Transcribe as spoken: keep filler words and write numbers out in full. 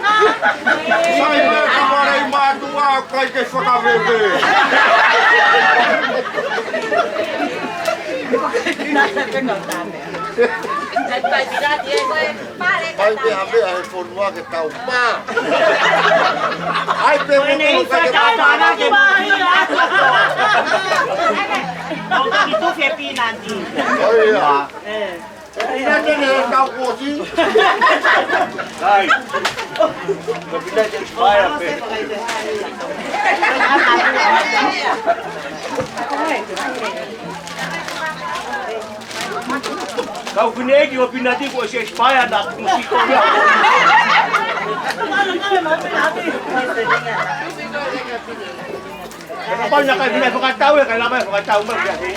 Sai mai ka mara i mātuʻa, ʻikai ke fakaveve. Pai pē ha meʻa he fonua ke tau mā. ʻAi pē mo tolo kai ke tau mā. ʻO toki tufi e pīnati. ʻOi ia. Ē. Pīnati ne tau kuo ʻosi. Ai. Ko pīnati expire pē. Kau kineʻi ʻo pīnati kuo ʻosi expire na kuo ʻosi ko ia. Kapau naʻe ʻikai ke fakatau, ʻe ʻikai lava ʻe fakatau mai kia hei.